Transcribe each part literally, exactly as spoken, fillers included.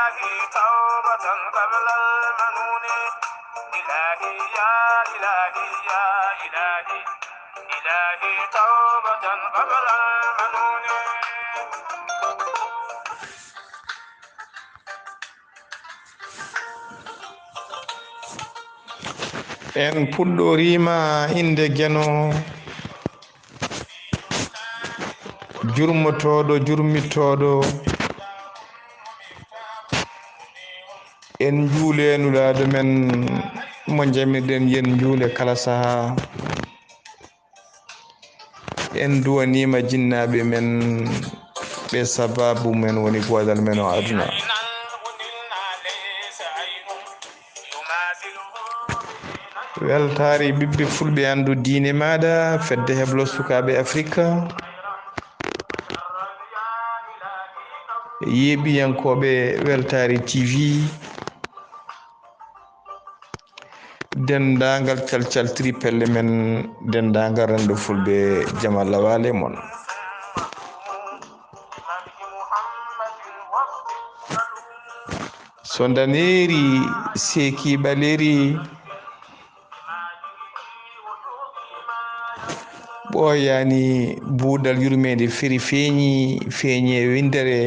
إلهي توبة قبل المنون. إلهي يا إلهي يا إلهي. إلهي توبة قبل المنون. En puɗɗoriima innde Geno, jurmotooɗo, jurmittooɗo. En njuule Nulaaɗo men mo njamirɗen, yen njuule kala sahaa. En duwaniima jinnaaɓe men, ɓe sabaabu men woni goodal men o aduna. Weltaare ɓiɓɓe fulɓe, anndu diine maaɗa, fedde heblo sukaaɓe Afirka. Yeeɓiyankooɓe Weltaare T V, denndaangal calcal tripelle men, denndaangal renndo fulɓe, jam Allah waale mon. So ndaneeri seeki ɓaleeri, ɓooyaani buudal yurmeende feri feeñi, feeñi e winndere.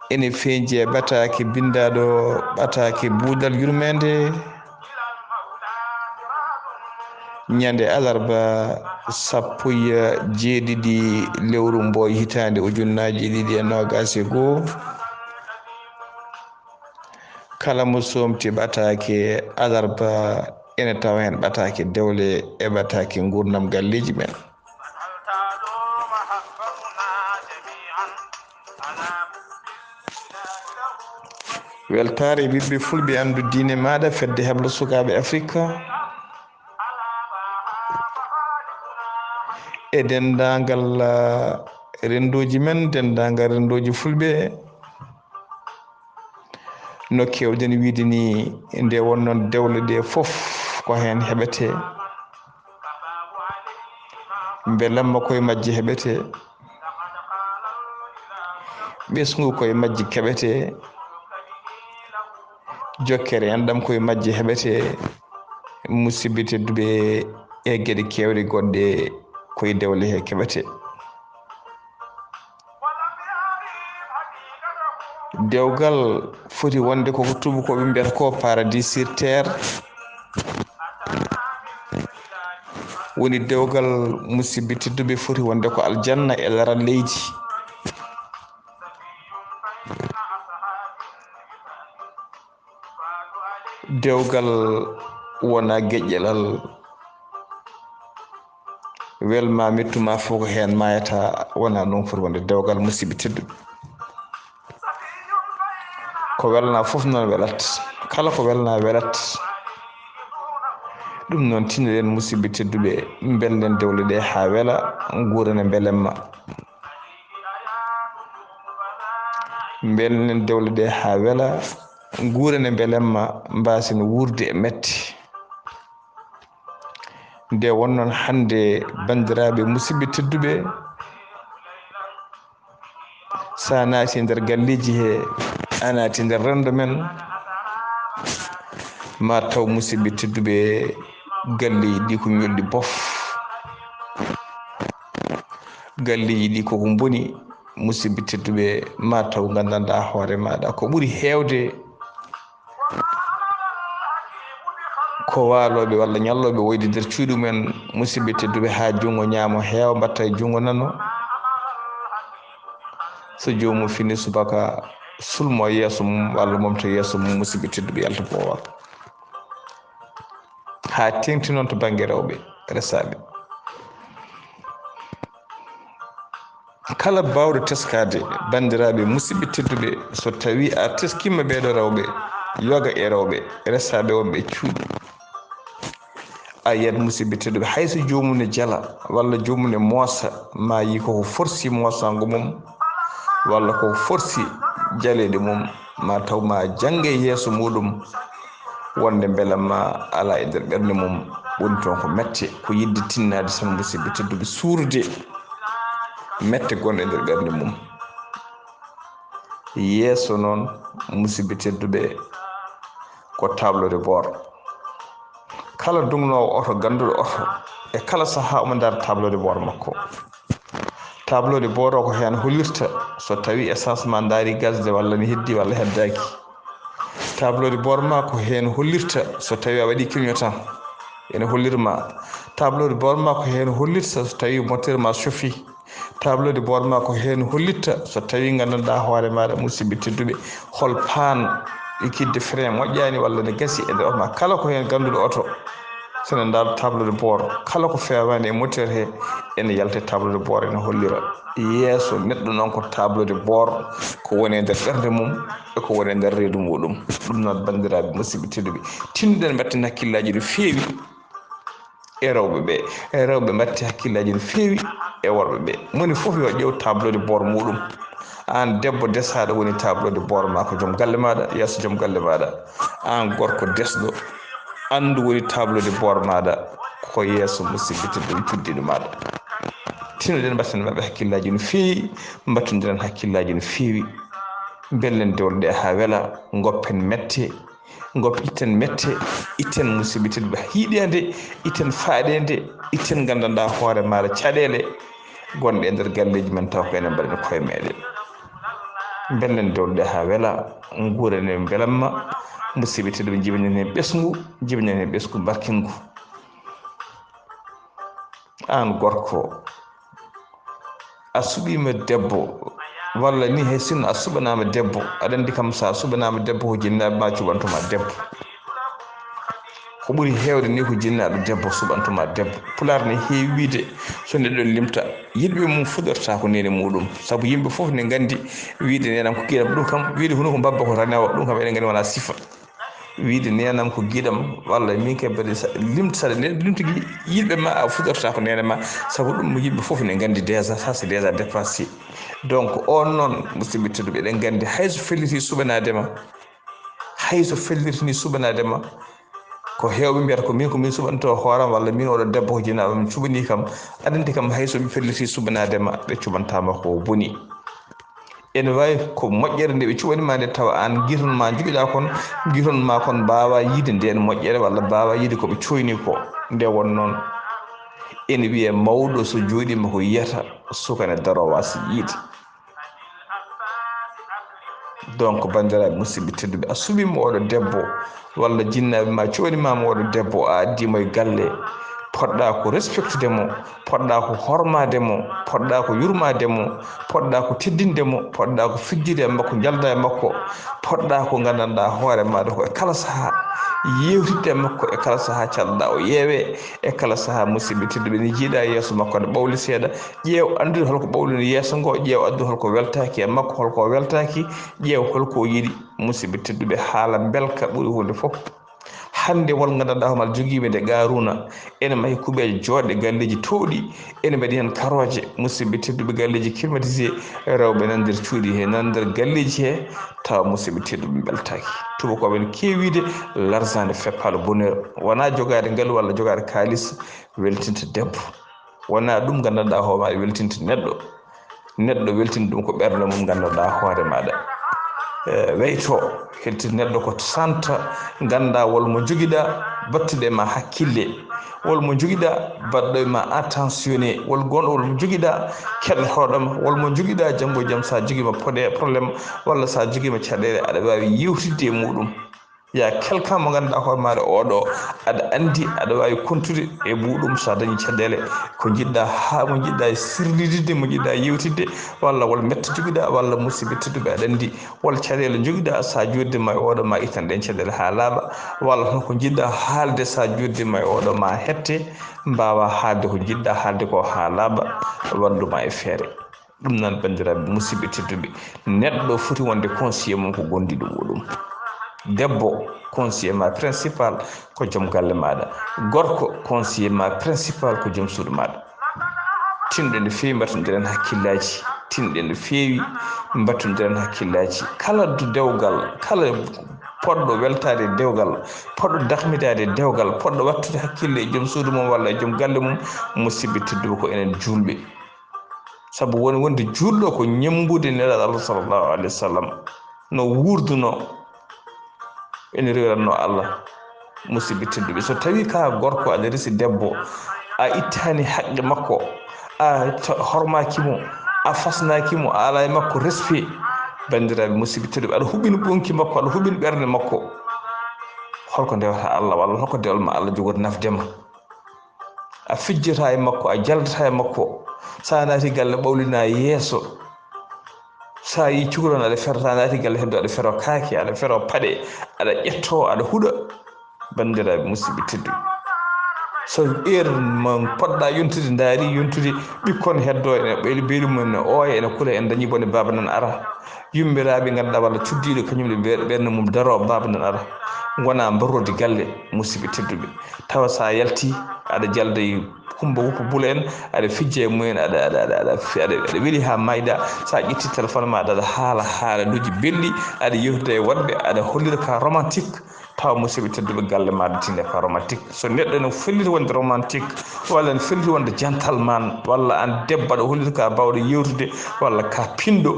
Ene feeñi e ɓataake binndaaɗo, ɓataake buudal yurmeende. Ñande alarba sappo e jeeɗiɗi lewru mboy hitaande ujunnaaji ɗiɗi e noogaas e goo. Kala mo soomti ɓataake alarba, ene tawa heen ɓataake dewle e ɓataake nguurndam galleeji men. Weltaare ɓiɓɓe fulɓe, anndu diine maaɗa, fedde heblo sukaaɓe Afirka. E denndaangal, ah, renndooji men, denndaangal renndooji fulɓe. No keewɗen wiide ni, nde wonnoon dewle ɗe fof ko heen heɓetee. Mbelamma koye majje heɓetee. Ɓesngu koye majje keɓetee. Jokkere enɗam koye majje heɓetee. Musidɓe tedduɓe, e geɗe keewɗe goɗɗe koye dewle he keɓetee. Dewgal foti wonde ko ko tuubakooɓe mbiyata ko paradis sur terre. Woni dewgal, musidɓe tedduɓe, foti wonde ko aljanna e laral leydi. Dewgal wona geƴƴelal. Welma, mettu ma fof ko heen maayata, wona noon foti wonde dewgal, musidɓe tedduɓe. Ko welna fof noon welat, kala ko welna welat. Ɗum noon, tinnoɗen, musidɓe tedduɓe, mbelnen dewle ɗe haa wela, nguurana mbelamma. Mbelnen dewle ɗe haa wela, nguurana mbelamma, mbaasen wuurde e mette. Nde wonnoon hannde, banndiraaɓe musidɓe tedduɓe, so a naati nder galleeji he, a naati nder renndo men, ma taw, musidɓe tedduɓe, galleeji ɗi ko ñolɗi bof. Galleeji ɗi koko mboni, musidɓe tedduɓe, ma taw nganndanɗaa hoore maaɗa ko ɓuri heewde. Ko waalooɓe walla ñallooɓe woyde nder cuuɗi mumen, musidɓe tedduɓe, haa junngo ñaamo heewa, mbatta e junngo nano. So joomum fini subaka, sulmo yeeso mum walla momto yeeso mum, musidɓe tedduɓe, yalta boowa. Haa teeŋti noon to bannge rewɓe resaaɓe. Kala baawɗo teskaade, banndiraaɓe, musidɓe tedduɓe, so tawii a teskiima ɓeeɗo rewɓe, yoga e rewɓe resaaɓe wonɓe e cuuɗi, a yiyat, musidɓe tedduɓe, hay so joomum ne jala walla joomum ne moosa, ma yi koko forsi moosango mum walla ko forsi jaleede mum, ma taw ma jannge yeeso muɗum wonde mbelamma ala e nder ɓernde mum, woni toon ko mette, ko yiɗde tinnaade tan, musidɓe tedduɓe, suurde mette gonɗe e nder ɓernde mum. Yeeso noon, musidɓe tedduɓe, ko tableau de bord. Kala duŋnoowo oto, gannduɗo oto, e kala sahaa omo ndaara tableau de bord makko. Tableau de bord o ko heen hollirta so tawii essence ma ndaari gasde walla ne heddii walla heddaaki. Tableau de bord ma ko heen hollirta so tawii a waɗii clignotant, ene hollirma. Tableau de bord ma ko heen hollirta so tawii moteur ma sofii. Tableau de bord ma ko heen hollitta so tawii nganndanɗaa hoore maaɗa, musidɓe tedduɓe, hol paan liquide de frein moƴƴaani walla ne gasi e nder oto ma. Kala ko heen gannduɗo oto, so ne ndaar tableau de bord, kala ko feewaani e moteur he, ene yalta e tableau de bord, ene hollira. Yeeso neɗɗo noon ko tableau de bord, ko woni e nder ɓernde mum e ko woni e nder reedu muɗum. Ɗum noon, banndiraaɓe musidɓe tedduɓe, tinnoɗen mbatten hakkillaaji no feewi e rewɓe ɓe. E rewɓe mbatte hakkillaaji no feewi e worɓe ɓe. Moni fof yo ƴeew tableau de bord muɗum. Aan debbo desaaɗo woni tableau de bord ma ko joom galle maaɗa, yeeso joom galle maaɗa. Aan gorko desɗo, anndu woni tableau de bord maaɗa ko yeeso musidɓe tedduɓe cuddiɗo maaɗa. Tinnoɗen mbatten maɓɓe hakkillaaji no feewi, mbattondiren hakkillaaji no feewi. Mbellen dewle ɗe haa wela, ngoppen mette, ngop itten mette, itten musidɓe tedduɓe hiiɗeende, itten faaɗeende, itten nganndanɗaa hoore maaɗa caɗeele gonɗe e nder galleeji men taw ko enen mbaɗen koye meɗen. Mbellen dewle ɗe haa wela, nguuren e mbelamma, musidɓe tedduɓe, jibanen heen ɓesngu, jibanen heen ɓesngu barkingu. Aan gorko, a suɓiima debbo, walla ni hay sinno a suɓanaama debbo, aɗa anndi kam so a suɓanaama debbo ko jinnaaɓe ma cuɓantuma debbo. Ko ɓuri heewde ni ko jinnaaɗo debbo suɓantuma debbo. Pulaar ne heewi wiide so neɗɗo limta, yiɗɓe mum fuɗorta ko neene muɗum. Sabu yimɓe fof ne nganndi wiide neenam ko giɗam, ɗum kam wiide hunuko mbabba ko ranewa, ɗum kam eɗen nganndi wona sifa. Wiide neenam ko giɗam, walla min kay mbaɗi sa-, limta saɗa nde limtugi yiɗɓe ma a fuɗorta ko neene ma, sabu ɗum yimɓe fof ne nganndi déjà, ça c'est déjà dépassé. Donc on noon, musidɓe tedduɓe, eɗen nganndi hay so felliti suɓanaade ma, hay so felliti ni suɓanaade ma, ko heewɓe mbiyata ko min ko min suɓanto hooram, walla min oɗo debbo ko jinnaaɓe am cuɓanii kam, aɗa anndi kam hay so ɓe felliti suɓanaade ma, ɓe cuɓantaa ma ko boni. Ene waawi ko moƴƴere nde ɓe cuɓani ma nde, tawa aan giton ma njogiɗaa kon, giton ma kon mbaawaa yiide ndeen moƴƴere walla mbaawaa yiide ko ɓe cooyni ko. Nde won noon, ene wiyee mawɗo so jooɗiima ko yiyata, suka ne daroo waasa yiide. Donc, banndiraaɓe musidɓe tedduɓe, a suɓiima oɗo debbo, walla jinnaaɓe ma cuɓanimaama oɗo debbo, a addii mo e galle, poɗɗaa ko respectude mo, poɗɗaa ko hormaade mo, poɗɗaa ko yurmaade mo, poɗɗaa ko teddinde mo, poɗɗaa ko fijjude e makko, njalda e makko, poɗɗaa ko nganndanɗaa hoore maaɗa ko e kala sahaa, yeewtidde e makko e kala sahaa, calɗaa o yeewee e kala sahaa. Musidɓe tedduɓe, ne jiiɗaa yeeso makko ne ɓawli seeɗa, ƴeew anndude holko ɓawlini yeeso ngo, ƴeew addu holko weltaaki e makko, holko weltaaki, ƴeew holko o yiɗi. Musidɓe tedduɓe, haala mbelka ɓuri huunde fof. Hannde wol nganndanɗaa homal jogiiɓe nde Qaaruuna, ene mahi kuɓeeje joɗɗe, galleeji toowɗi, ene mbaɗi heen karooje. Musidɓe tedduɓe, galleeji climatisé, rewɓe nan nder cuuɗi he, nan nder galleeji he, tawa musidɓe tedduɓe mbeltaaki. Tuubakooɓe ne keewi wiide, l'argent ne fait pas le bonheur. Wonaa jogaade ngalu walla jogaade kaalis weltinta debbo. Wonaa ɗum nganndanɗaa hoore maaɗa weltinta neɗɗo. Neɗɗo weltin ɗum ko ɓernde mum, nganndanɗaa hoore maaɗa. Eh, weyto, heltin neɗɗo ko santa, nganndaa wol mo njogiɗaa, battude ma hakkille. Wol mo njogiɗaa, baɗɗo e ma attentionné. Wol gonɗo, wol mo njogiɗaa, keɗotooɗo ma. Wol mo njogiɗaa, janngo e jam, so a jogiima pode-, problème, walla so a jogiima caɗeele, aɗa waawi yewtidde e muɗum. Yaa kelka mo ngannduɗaa hoore maaɗa oɗo, aɗa anndi, aɗa waawi kontude e muɗum so a dañii caɗeele. Ko njiɗɗaa haa, mo njiɗɗaa sirlididde, mo njiɗɗaa yewtidde, walla wol mette njogiɗaa, walla musiba tedduɓe aɗa anndi, wol caɗeele njogiɗaa, so a jooɗiima e oɗo ma ittan ɗeen caɗeele haa laaɓa, walla hono ko njiɗɗaa haalde, so a jooɗiima e oɗo ma hette, mbaawa haalde ko njiɗɗaa haalde ko haa laaɓa, wallu ma e feere. Ɗum noon, banndiraaɓe musidɓe tedduɓe, neɗɗo foti wonde conseiller mum ko gondiɗo muɗum. Debbo, conseiller ma principal ko joom galle maaɗa. Gorko, conseiller ma principal ko joom suudu maaɗa. Tinɗen no feewi, mbattondiren hakkillaaji. Tinɗen no feewi, mbattondiren hakkillaaji. Kala du-, dewgal, kala poɗɗo weltaade e dewgal, poɗɗo dahmitaade e dewgal, poɗɗo wattude hakkille e joom suudu mum walla e joom galle mum, musidɓe tedduɓe, ko enen juulɓe. Sabu woni wonde juulɗo ko ñemmbude Nelaaɗo Allah sallallahu alaihi wasallam, no wuurduno, ene rewiranno Allah. Musidɓe tedduɓe, so tawi ka gorko aɗa resi debbo, a ittani haqqe makko, a to-, hormaki mo, a fasnaki mo, a ala e makko respect, bandiraɓe musidɓe tedduɓe, aɗa huɓɓini ɓonki makko, aɗa huɓɓini ɓernde makko, holko ndewata Allah, walla holko dewal ma Allah jogori nafde ma? A fijjata e makko, a jaldata e makko. Sa naati galle, ɓawlina yeeso. Sa yi cukalon aɗa fero, sa naati galle heddo aɗa fero kaake, aɗa fero paɗe, aɗa ƴetto, aɗa huɗa. Bandiraɓe musidɓe tedduɓe, so heure mo poɗɗa yontude, ndaari yontude, ɓikkon heddo ene ɓeyli, ɓeyli mum ne ooya, ene kula, en dañi bone, baba nan ara. Yummiraɓe ganduɗa walla cuddiɗo, kañum ne ɓe-, ɓernde mum daro, baba nan ara. Gona mbarodi galle, musidɓe tedduɓe. Tawa sa yalti, aɗa jalda e Kumba Woppa Bula en, aɗa fijja e mumen, aɗa, aɗa, aɗa, aɗa, aɗa, aɗa weli ha mayɗa. Sa ƴetti téléphone ma, aɗa, aɗa haala haalaluuji belɗi, aɗa yewtida e woɗɓe, aɗa hollira ka romantique. Tawa musidɓe tedduɓe, galle maɗa tinde ka romantique. So neɗɗo ene felliti wonde romantique, walla ene felliti wonde gentleman, walla an debbo aɗa hollita ka bawɗo yewtude, walla ka pinɗo,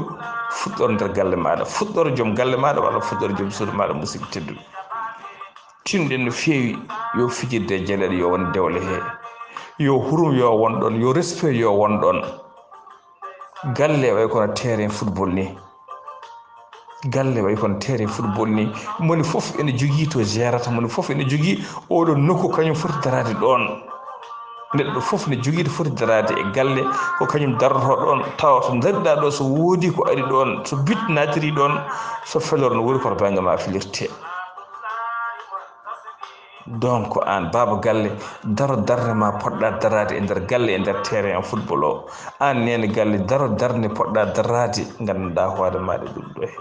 fuɗɗor nder galle maɗa, fuɗɗor joom galle maɗa, walla fuɗɗor joom suudu maɗa, musidɓe tedduɓe. Tinɗen no feewi, yo fijirde e jaleeɗe yo won dewle he. Yo hurum yo won ɗon, yo respect yo won ɗon. Galle way kono terrain football ni. Galle way kono terrain football ni. Moni fof ene jogii to gérata, moni fof ene jogii oɗo nokku kañum foti daraade ɗon. Neɗɗo fof ne jogii to foti daraade e galle, ko kañum daroto ɗon. Tawa to dariɗa ɗo, so woodi ko ari ɗon, so bit naatiri ɗon, so felor no woni, koto bannge ma filirte. Donc, an baba galle, daro darnde ma poɗɗa daraade e nder galle, e nder terrain football o. An nene galle, daro darnde poɗɗa daraade, ngannduɗa hoore maɗa ɗum ɗo he.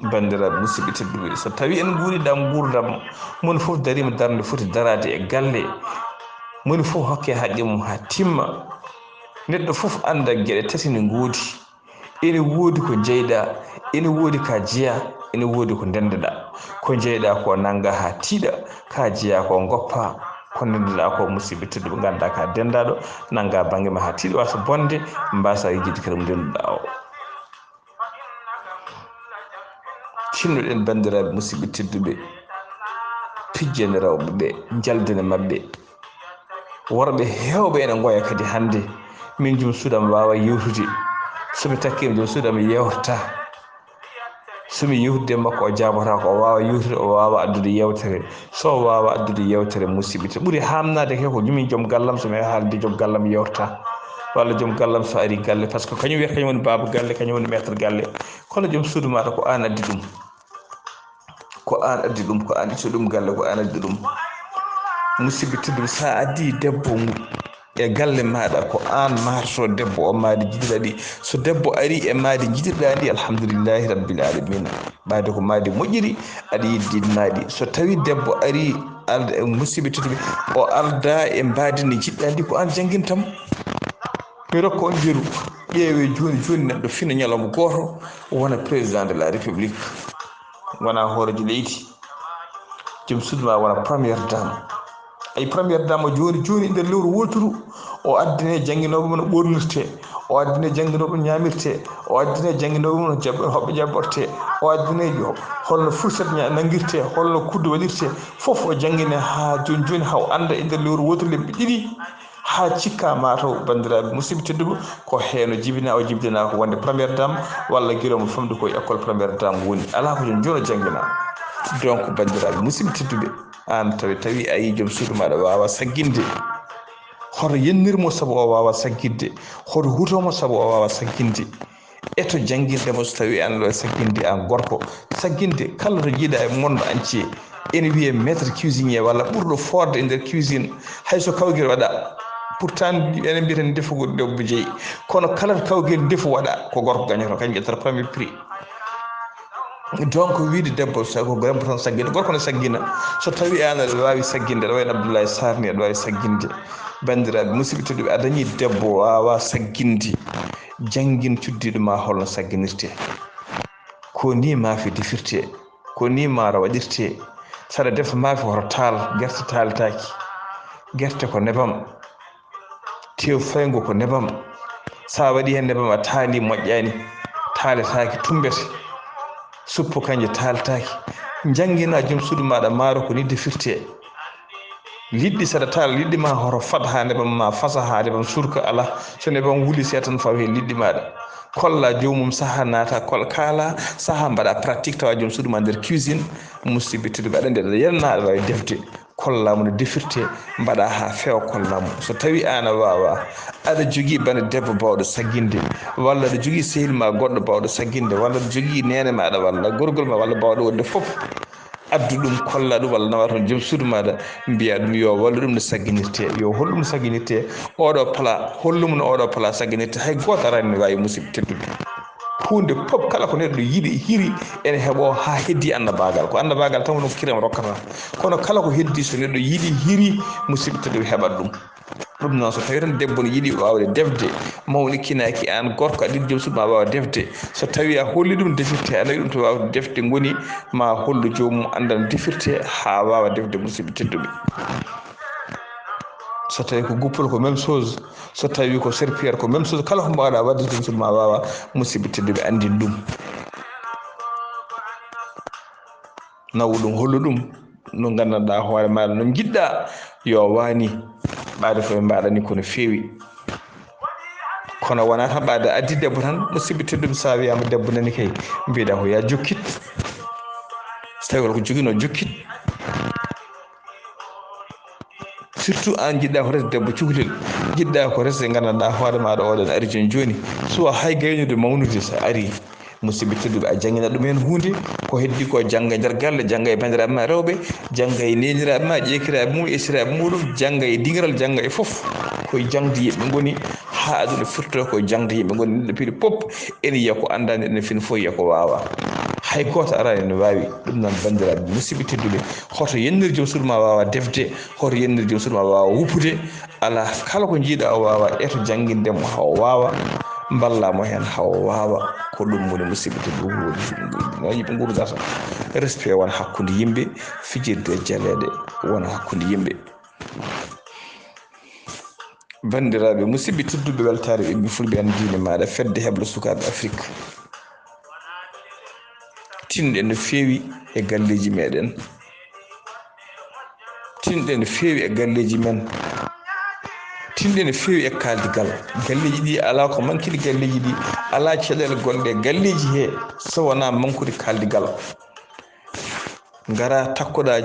Bandiraɓe musidɓe tedduɓe, so tawi en nguuriɗam nguurdam, moni fof darima darnde foti daraade e galle, moni fof hokke haqqe mum ha timma. Neɗɗo fof anda geɗe tati ne ngoodi. Ene woodi ko jeyɗa, ene woodi ka jeya, ene woodi ko ndendoɗa. Ko jeyɗa ko nanga ha tiiɗa, ka jeya ko goppa, ko ndendoɗa ko musidɓe tedduɓe, ganda ka dendaɗo, nanga bangge ma ha tiiɗa, wasa bonde, mbasa yejjitde kadi mo ndenduɗa o. Tinnoɗen bandiraɓe musidɓe tedduɓe, pijjene rewɓe ɓe, jaldene mabɓe. Worɓe heewɓe ene ngoya kadi hannde, min joom suudu am waawa yewtude. So mi takkii joom suudu am yewta. So mi yewtude makko o jaabotaako, o waawa yewtude, o waawa addude yewtere. So o waawa addude yewtere, musidɓe, to ɓuri haamnaade he ko min joom gallam, so mi haalde joom gallam yewta. Walla joom gallam so ari galle, par ce que kañum wiyata kañum woni baaba galle, kañum woni maître galle. Kono joom suudu maaɗa ko aan addi ɗum. Ko aan addi ɗum, ko aan itti ɗum galle, ko aan addi ɗum. Musidɓe tedduɓe, sa addi debbo ngu e galle maaɗa, ko aan maarto debbo o maadi jiɗirɗa ɗi. So debbo ari e maadi jiɗirɗa ndi, alhamdulillahi rabbil alamina. Ɓaade ko maadi moƴƴiri, aɗa yiɗi maadi. So tawi debbo ari, alda e musidɓe tedduɓe, o alda e mbaadi ndi jiɗɗa ndi, ko aan jannginta mo. Mi rokka on yeru, ƴeewe jooni jooni neɗɗo fina ñalawma gooto wona président de la république, wona hooreejo leydi. Joom suudu ma wona première dame. Ay, première dame o jooni jooni nder lewru wooturu, o addine jannginooɓe mum no ɓornirte, o addine jannginooɓe mum ñaamirte, o addine jannginooɓe mum no jaɓ-, hoɓɓe jaɓɓorte, o addine jo-, holno fourchette ña-, nanngirte, holno kudde waɗirte, fof o janngine haa jooni jooni, haa o annda e nder lewru wooturu lebbi ɗiɗi, haa cikka mataw, banndiraaɓe musidɓe tedduɓe, ko heen o jibinaa, o jibinaa ko wonde première dame, walla gila omo famɗi ko e école première dame woni. Alaa ko jooni jooni o janngina. Donc, banndiraaɓe musidɓe tedduɓe, aan tawi, tawi a yii joom suudu maaɗa waawa sagginde, hoto yennir mo sabu o waawa sagginde, hoto huto mo sabu o waawa sagginde. E to janngirde mo, so tawi aan aɗa sagginde, aan gorko, sagginde kala to jiiɗa e monde entier, ene wiyee maître cuisinier walla ɓurɗo foorde e nder cuisine, hay so kawgel waɗa, pourtant enen mbiyeten ndefugol debbo jeyi, kono kala to kawgel ndefu waɗa, ko gorko gañoto, kañum ƴettata premier prix. Donc, wiide debbo, sa-, ko debbo tan saggina, gorko ne saggina. So tawi aan aɗa waawi sagginde, aɗa wayi no Abdoulaye Sarr ni, aɗa waawi sagginde. Banndiraaɓe musidɓe tedduɓe, a dañi debbo waawa sagginde, janngin cuddiiɗo ma holno sagginirte. Ko ni maafe defirte, ko ni maaro waɗirte. Saɗa defa maafe hoto taal, gerte taaltaaki. Gerte ko nebam. Tew fayngo ko nebam. So a waɗii heen nebam, a taalii, moƴƴaani, taaletaake, tummbete. Suppu kanje taaletaake. Njanngina joom suudu maaɗa maaro ko nii defirtee. Liɗɗi, saɗa taala liɗɗi ma, hoto fad haa nebam ma fasa, haa nebam surka, alaa. So nebam wuli seeɗa tan, faw heen liɗɗi maaɗa. Kolla joomum sahaa naata, kol-, kaala sahaa mbaɗa pratique, tawa joom suudu ma nder cuisine. Musidɓe tedduɓe, aɗa anndi aɗa yalna, aɗa waawi defde. Kolla mo no defirtee, mbaɗa haa feewa, kolla mo. So tawii aan a waawaa, aɗa jogii bana debbo baawɗo sagginde, walla aɗa jogii sehil ma goɗɗo baawɗo sagginde, walla aɗa jogii neene maaɗa, walla gorgol ma, walla baawɗo wonde fof, addu ɗum, kolla ɗum, walla nawa toon joom suudu maaɗa, mbiya ɗum yo wallu ɗum no sagginirtee, yo hol ɗum no sagginirtee, oɗo plat, hollu mo no oɗo plat sagginirtee. Hay gooto araani no waawi, musidɓe tedduɓe. Huunde fof, kala ko neɗɗo yiɗi, hiri, ene heɓoo haa heddii annabaagal. Ko annabaagal tan woni ko kiram rokkata. Kono kala ko heddii, so neɗɗo yiɗi, hiri, musidɓe tedduɓe, heɓat ɗum. Ɗum noon, so tawii tan debbo no yiɗi waawde defde, mawnikinaaki aan gorko, aɗa yiɗi joom suudu ma waawa defde. So tawii a holli ɗum defirtee, a nawi ɗum to waawde defde ngoni, ma hollu joomum annda no defirtee haa waawa defde, musidɓe tedduɓe. So tawii ko guppol, ko même chose. So tawii ko serpillère, ko même chose. Kala ko mbaawɗa waɗde joom suudu ma waawa, musidɓe tedduɓe, anndin ɗum. Nawu ɗum, hollu ɗum no nganndanɗaa hoore maaɗa, no njiɗɗaa yo waani. Ɓaade ko ɓe mbaɗani ko no feewi. Kono wonaa tan ɓaade addi debbo tan, musidɓe tedduɓe, so a wiyaama debbo nani kay, mbiɗa ko ya jokkit. So tawii wala ko joginoo, jokkit. Surtout aan njiɗɗaa ko resde debbo cukalel, njiɗɗaa ko resde nganndanɗaa hoore maaɗa oɗon ari jooni jooni, suwa hay gaynude mawnude so arii. Musidɓe tedduɓe, a janngina ɗum heen huunde, ko heddii ko jannga e nder galle, jannga e banndiraaɓe ma rewɓe, jannga e neeniraaɓe ma, ƴeekiraaɓe mum, esiraaɓe muɗum, jannga e dingiral, jannga e fof. Ko e jaŋde yimɓe ngoni, haa aduna firtoo ko e jaŋde yimɓe ngoni, neɗɗo piɗi pop, ene yiya ko anndaa, neɗɗo ene fina fof yiya ko waawaa. Hay gooto araani no waawi. Ɗum noon, banndiraaɓe musidɓe tedduɓe, hoto yennir joom suudu ma waawa defde, hoto yennir joom suudu ma waawa woppude, alaa, kala ko njiiɗa o waawa, eto jannginde mo haa o waawa, mballa mo heen haa o waawa. Ko ɗum woni musidɓe tedduɓe, woni no yimɓe nguurdata. Respect wona hakkunde yimɓe, fijirde e jaleeɗe wona hakkunde yimɓe. Banndiraaɓe musidɓe tedduɓe, weltaare ɓiɓɓe fulɓe, an diine maaɗa, fedde heblo sukaaɓe Afrik. Tinɗe no feewi e galleeji meɗen. Tinɗe no feewi e galleeji men. Tinɗe no feewi e kaaldigal. Galleeji ɗi alaa ko manquini, galleeji ɗi alaa caɗeele gonɗe e galleeji he, so wonaa manqude kaaldigal. Ngara takkoɗaa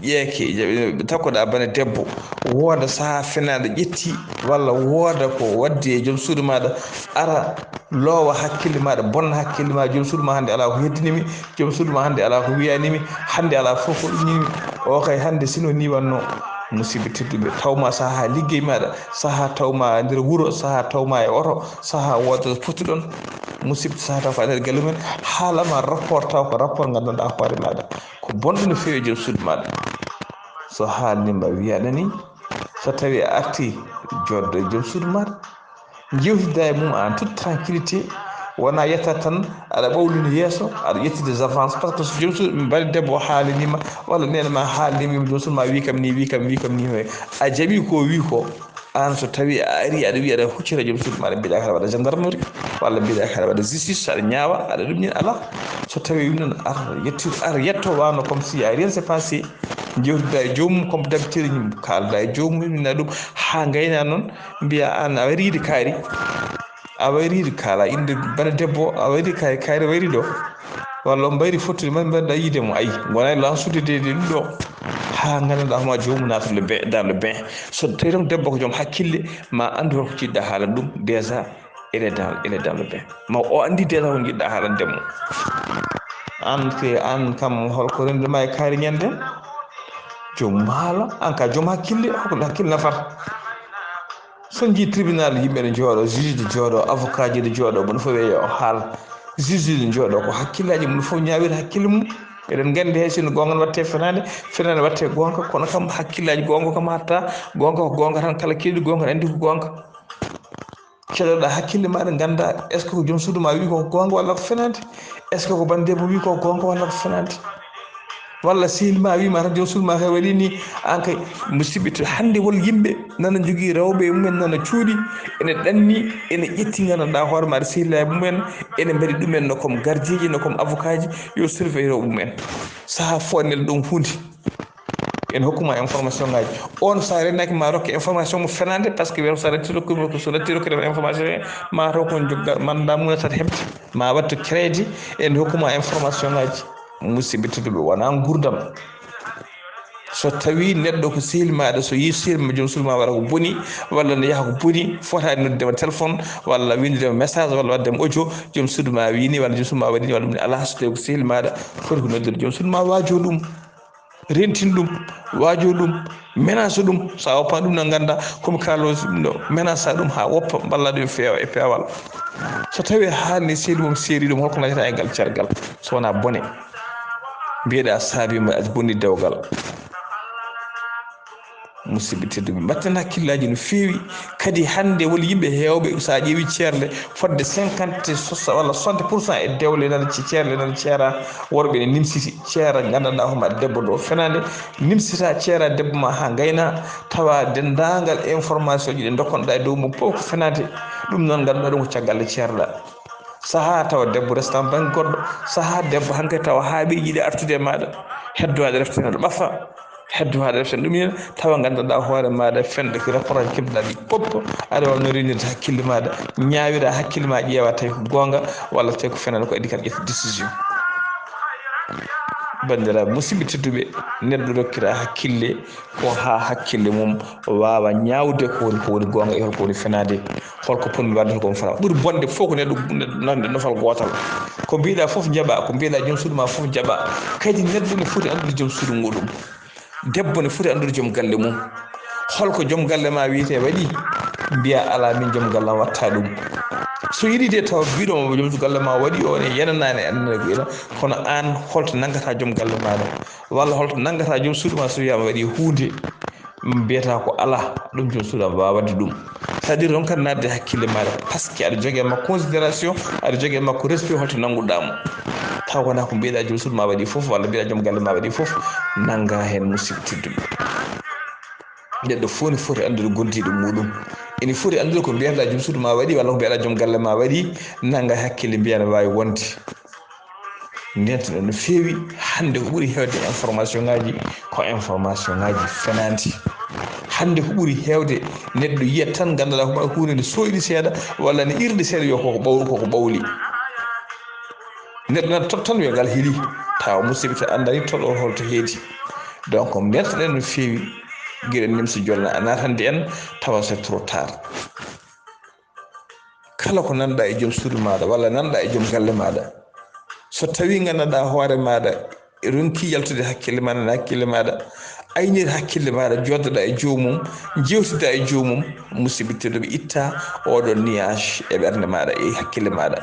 ƴeeke, takkoɗaa bana debbo, wooda sahaa finaaɗo ƴetti, walla wooda ko waddi e joom suudu maaɗa, ara loowa hakkille maaɗa, bonna hakkille ma, joom suudu ma hannde alaa ko heddini mi, joom suudu ma hannde alaa ko wiyani mi, hannde alaa fof ko ɗumnii mi, o kay hannde sino ni wannoo. Musidɓe tedduɓe, tawma sahaa liggey maaɗa, sahaa tawma nder wuro, sahaa tawma e oto, sahaa wooda pottuɗon, musidɓe, sahaa taw ko a nder galle mum, haalama rapport taw ko rapport nganndanɗaa hoore maaɗa. Ko bonɗo no feewi e joom suudu maaɗa. So haalniima wiyaɗa ni, so tawii a artii joɗɗo e joom suudu maaɗa, njewtida e mum en toute tranquillité, wona yetta tan aɗa ɓawlini yeeso, aɗa ƴetti des avances, par ce que so joom suudu, bani debbo haalaniima, walla neene ma haalaniima, joom suudu ma wii kam ni, wii kam, wii kam ni, a jaɓi ko wii ko, aan so tawii a arii aɗa wiya aɗa huccita joom suudu maaɗa, mbiɗa ko aɗa waɗa gendarmerie, walla mbiɗa ko aɗa waɗa justice, aɗa ñaawa, aɗa ɗum ñin, alaa. So tawii ɗum noon, ar yettu, ar yetto wano comme si rien s'est passé. Njewtida e joomum comme d'habitude, kaalda e joomum, ina ɗum, haa ngayna noon, mbiya aan a wariide kaari. A wayriide kaala innde bana debbo, a wayri kaari, kaari wayri ɗo. Walla on mbayri fottude, mbaɗ-, mbaɗɗa yiide mo. Ayi, ngonaa lansude de, de ɗum ɗo. Haa nganndanɗaa homaa joomum naata le bain, dans le bain. So tawii tan debbo ko joom hakkille, ma anndu holko jiɗɗa haalande ɗum, déjà, elle est dans, elle est dans le bain. Ma o anndi déjà ko njiɗɗa haalande mo. Aan ke, aan kam, holko rennduma e kaari ñande? Joomum haala, aan ka joom hakkille, holko hakkille nafata? So njii tribunal, yimɓe ne jooɗo, juge de jooɗo, avocat ji de jooɗo, moni fof wiya yo haal. Juge de jooɗo, ko hakkillaaji mum fof ñaawir hakkille mum. Eɗen nganndi hay sinno goonga ne waɗte fenaande, fenaande waɗte goonga, kono kam hakkillaaji goonga kam hatta, goonga ko goonga tan, kala keewɗi goonga ne anndi ko goonga. Keɗoɗaa hakkille maaɗa, ngannda est-ce que ko joom suudu ma wii ko goonga walla ko fenaande? Est-ce que ko bani debbo wii ko goonga walla ko fenaande? Walla sehil ma wiima tan joom suudu ma kay waɗi ni, an kay. Musidɓe, to hannde wol yimɓe nana jogii rewɓe mumen, nana cuuɗi, ene ɗanni, ene ƴetti, nganndanɗaa hoore maɗa sehilaaɓe mumen, ene mbaɗi ɗumen no comme gardiyeeji, no comme avocat ji, yo surveille rewɓe mumen. Sahaa fof nelɗo ɗum huunde. En hokkuma information ngaji. On sa renaki ma rokke information mo fenande, parce que wiyata sa renti rokkuma ko, so renti rokkuma information he, ma taw kon joggal mandat mum tan hebti, ma wattu crédit, en hokkuma information ngaji. Musidɓe tedduɓe, wona gurdam. So tawi neɗɗo ko sehil maɗa, so yi sehil ma, joom suudu ma waɗa ko boni, walla ne yaha ko boni, fotani noddema téléphone, walla windudema message, walla waddema audio, joom suudu ma wini, walla joom suudu ma waɗini, walla ɗum ni. Ala, so tawi ko sehil maɗa, foti ko noddude joom suudu ma, wajo ɗum. Rentin ɗum, wajo ɗum, menace ɗum. Sa woppa ɗum, na ganda komi kalo ɗum ɗo, menace ɗum ha woppa, mballa ɗum feewa e peewal. So tawi haalni sehil mum seeri ɗum, holko nañata e ngal cergal? So wona bone, mbiyeɗa saabima a bonni dewgal. Musidɓe tedduɓe, mbatten hakkillaji no feewi. Kadi hannde won yimɓe heewɓe, so a ƴeewi ceerle fodde cinquante, sosa-, walla soixante pour cent e dewle nana ce-, ceerle nana ceera, worɓe ne nimsiti ceera, nganndanɗaa hoore maɗa debbo ɗo fenaande, nimsita ceera debbo ma haa ngayna, tawa denndaangal information ji ɗi ndokkonɗaa e dow mum fof ko fenaande. Ɗum noon ngannduɗaa ɗum ko caggal nde ceerɗaa. Sahaa tawa debbo restan bannge goɗɗo, sahaa debbo hankadi tawa haaɓi yiɗi artude e maaɗa, heddo aɗa reftina ɗo ɓafa. Heddo haɗa refta ɗum yen, tawa nganndanɗaa hoore maaɗa fenɗo ki rapport aji keɓɗaa ɗi fof, aɗa waawi no rennirde hakkille maaɗa, ñaawira hakkille ma, ƴeewa tawi ko goonga walla tawi ko fenaande, ko adii kam ƴetta décision. Banndiraaɓe musidɓe tedduɓe, neɗɗo rokkira hakkille ko haa hakkille mum waawa ñaawde ko woni, ko woni goonga e holko woni fenaande, holko potmi waɗde, holko mi fota. Ɓuri bonde fof ko neɗɗo, neɗɗo nande nofal gootal. Ko mbiɗa fof jaɓa, ko mbiɗa joom suudu ma fof jaɓa. Kadi neɗɗo ne foti anndude joom suudu muɗum. Debbo ne foti anndude joom galle mum. Holko joom galle ma wiyete waɗi? Mbiya, "Alaa, min joom galle am watta ɗum." So yiɗi de tawa mbiɗo mo joom galle ma waɗi, o ne yenanaani annana ko ina. Kono aan, holto nanngata joom galle maɗa? Walla holto nanngata joom suudu ma so wiyama waɗi huunde? Mbiyata ko alaa, ɗum joom suudu am wawa waɗde ɗum. C'est-à-dire, ronkat naatde hakkille maɗa, parce que aɗa jogii e makko considération, aɗa jogii e makko respect, holto nannguɗaa mo. Taw wonaa ko mbiɗa joom suudu ma waɗi fof, walla mbiɗa joom galle ma waɗi fof, nannga heen musidɓe tedduɓe. Neɗɗo fof ne foti anndude golliiɗo muɗum. Ene foti anndude ko mbiyaɗa joom suudu ma waɗi, walla ko mbiyaɗa joom galle ma waɗi, nannga hakkille, mbiya ne waawi wonde. Ndentɗen no feewi, hannde ko ɓuri heewde information ngaji ko information ngaji fenaandi. Hannde ko ɓuri heewde, neɗɗo yiyat tan, nganndanɗaa ko ɓay huunde nde sooyɗi seeɗa, walla ne irɗi seeɗa, yo koko ɓawli, koko ɓawli. Neɗɗo nana toɗo tan wiya ngal heli, tawa musidɓe to anndani toɗo holto heedi. Donc, ndentɗen no feewi, giɗen nimsi jolna a naatande en, tawa c'est trop tard. Kala ko nanɗa e joom suudu maɗa walla nanɗa e joom galle maɗa, so tawi nganndanɗaa hoore maɗa ronki yaltude hakkille ma, nana hakkille maɗa, aynir hakkille maɗa, jooɗoɗa e joomum, jewtida e joomum, musidɓe tedduɓe, itta oɗo nuage e ɓernde maɗa, e hakkille maɗa.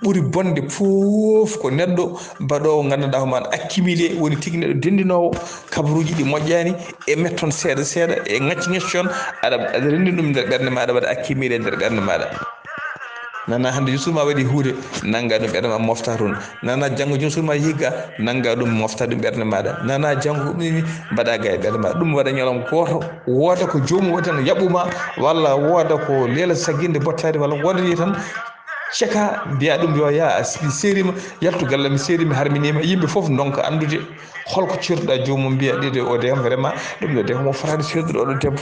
Ɓuri bonde fof ko neɗɗo baɗoowo nganndanɗaa hoore maɗa accumulé, woni tigi neɗɗo denndinoowo kabaruuji ɗi moƴƴaani, e metton seeɗa seeɗa, e ŋacci ŋacci on, aɗa, aɗa renndini ɗum nder ɓernde maɗa, waɗa accumulé nder ɓernde maɗa. Nana hannde joom suudu ma waɗi huunde, nannga ɗum ɓernde ma, mofta toon. Nana janngo joom suudu ma yigga, nannga ɗum, mofta ɗum ɓernde maɗa. Nana janngo ko ɗum ni, mbaɗa ga e ɓernde maɗa. Ɗum waɗa ñalawma gooto, wooda ko joomum waɗi tan yaɓuma, walla wooda ko leela sagginde bottaari, walla wooda ni tan ceka, mbiya ɗum yo yaa, a, mi seerima, yaltu galle, mi seeri, mi harminima, yimɓe fof ndonka anndude holko ceertuɗa joomum, mbiya ɗeɗo o de, vraiment, ɗum ɗo de, homo fotani seertude oɗo debbo.